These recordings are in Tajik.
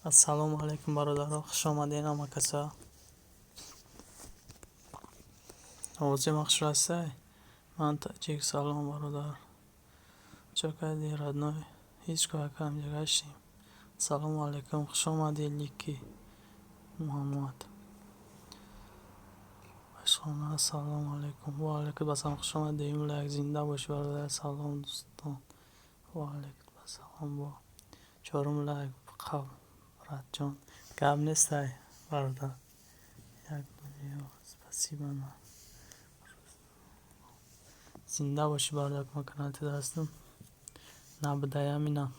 Ассалому алайкум, бародаро, хуш омадед ҳама каса. Овози ман хуш расай? Ман таҷик. Салом, бародар. Чо кардӣ, родной? Ҳеҷ кор, ака, ҳамҷа гаштем. Ассалому алайкум, хуш омадед, Лики Муҳаммад. Ошхона, ассалому алайкум. Ва алайкум ассалом, хуш омадед, дуюм лайк. Зинда бошӣ, бародар. Салом, дӯстон. Ва алайкум ассалом, бо чорум лайк. Қабл, братҷон. Гап нестай, бародар. Як дунё спасибо на. Зинда бошӣ, бародар, ман канали ту ҳастам. Набудаям ина.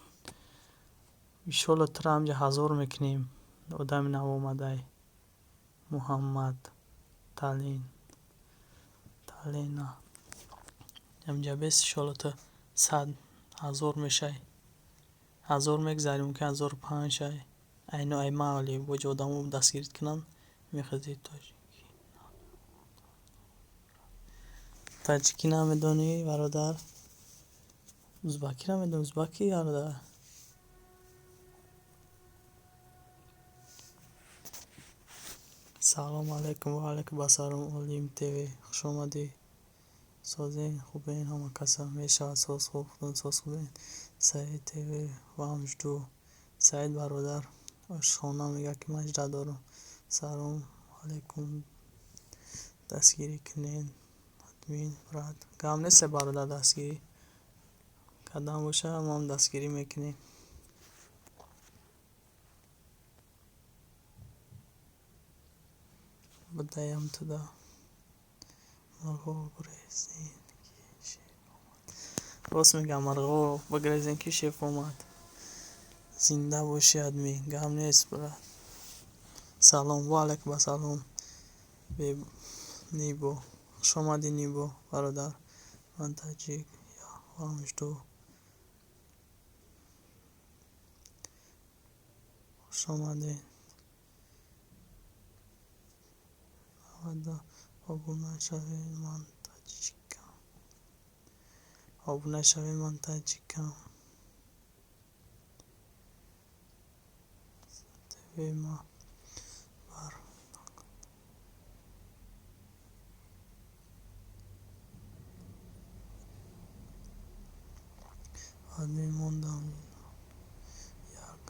Иншолло туро ҳамҷа 1000 мекунем. Одами нав омадай. Муҳаммад Талин. Талина. Ҳамҷа бес, иншолло ту 100,000 мешавӣ. 1000 мегзарӣ, мумкин 1005 шавӣ. Айно ай ман боҷи одамо дастгирит кунанд, мехезӣ тоҷикӣ. Таҷикӣ намедонӣ, бародар? Узбакӣ намедонӣ? Узбакӣ, бародар? Салому алайкум, ва алайкум ассалом, Олим ТВ. Хуш омадӣ. Созен, хубен ҳама каса? Мешавад, соз, хуб, соз, хубен. Саид ТВ, вам жду. Саид бародар, ошхона мегӯяд, ки ман жда дорам. Салом алайкум, дастгирӣ кунед, админ брат. Гап нест, бародар, дастгирӣ кардан боша, моам дастгирӣ мекунем. Будаям туда. Мурғо гурезен, ки шеф омад. Рост мегӯям, мурғо бигрезен, ки шеф омад. Зинда бошӣ, админ. Гап нест, брат. Салом, ва алайкум ассалом. Нибо. Хуш омадӣ, Нибо, бародар. Ман таҷик. Я вам жду. Хуш омадед. Обуна шавед, ман таҷикам. Обуна шавед, ман таҷикам. ТВ ма бар. Админ мондам. Як.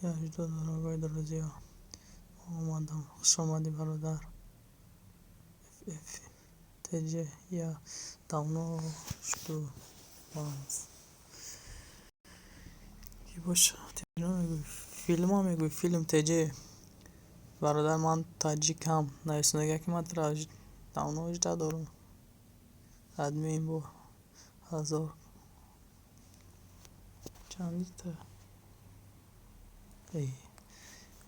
Я жду, дорогой друзья. Омадам. Хуш омадӣ, бародар. FF TJ, я давно жду вас. Ки боша? Филмҳо мегӯӣ, филм ТЖ. Бародар, ман таҷикам. Нависонда, ки ман туро давно жда дорам. Админ бо 1000 чандита?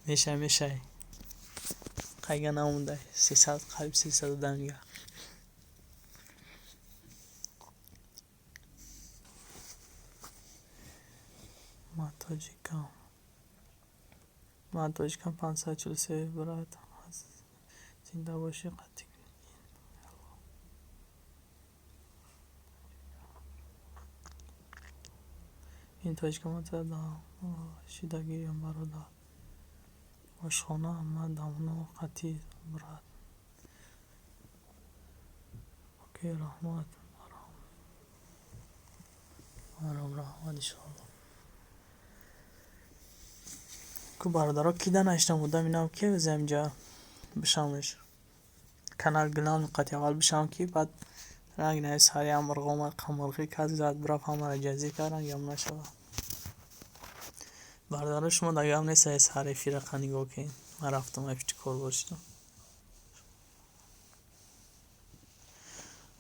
Мешавӣ, мешавӣ. Қайга намондай. 300, қариб 300 одам дига. Ман тоҷикам. Ман тоҷикам, 543, брат. Зинда бошӣ, қатъи. Ин тоҷикам, ман туро шидагиам, бародар. Ошхона, ман давно қатъи, брат. Окей, раҳмат. Маром, раҳмат, иншоалло. Ку бародаро, ки да наиштам, одами нав ки ози ҳаминҷа бишавмеш. Канал главный қатъи аввал бишавам, ки баъд ранг наи сари ҳам мурғ омад, қамурғӣ кас зад, бирафт, ҳамаро ҷазир кард, рангам нашавад. Бародаро, шумо дар гап нест, сари эфирақа нигоҳ кунед. Ман рафтам, ай пишти корбор шидам.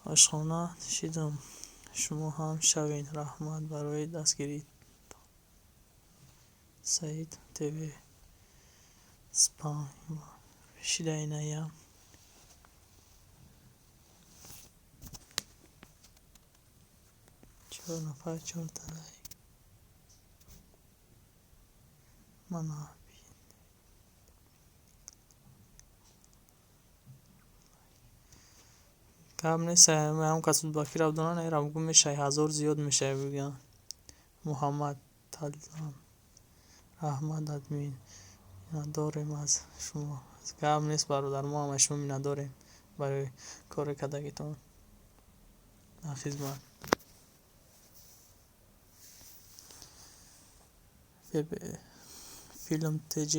Ошхона шидам. Шумо ҳам шавед. Раҳмат барои дастгирӣ. Саид ТВ. Спам шидаинаям. Чор нафар, чорта лайк. Мана. Гап нест, ҳам кас узбакиро бидонад, наира бугӯ мешавӣ, 1000 зиёд мешавӣ, бигӯянд. Муҳаммад Талан, раҳмат, админ, миннатдорем аз шумо. Гап нест, бародар, мо ҳам аз шумо миннатдорем барои кори кардагитон дар хизмат. Филм тж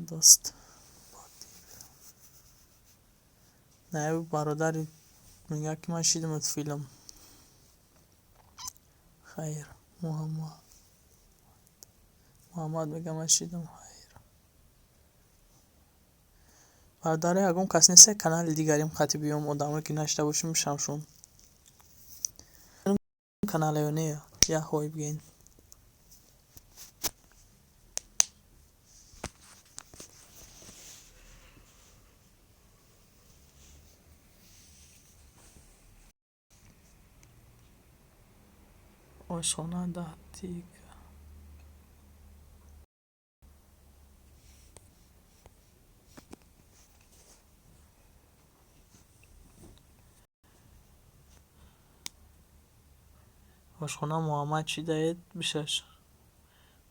дост на, бародари мегӯяд, ки ман шидам филм. Хайр, Муҳаммад, Муҳаммад мегӯяд, ман шидам. Хайр, бародари, ягон кас нест, канали дигарим хати биём, одамое ки нашида бошем, бишамшон каналаё не, як ҳой бигӯен. Ошхона даҳтика. Ошхона Муҳаммад, чӣ даед бишаш.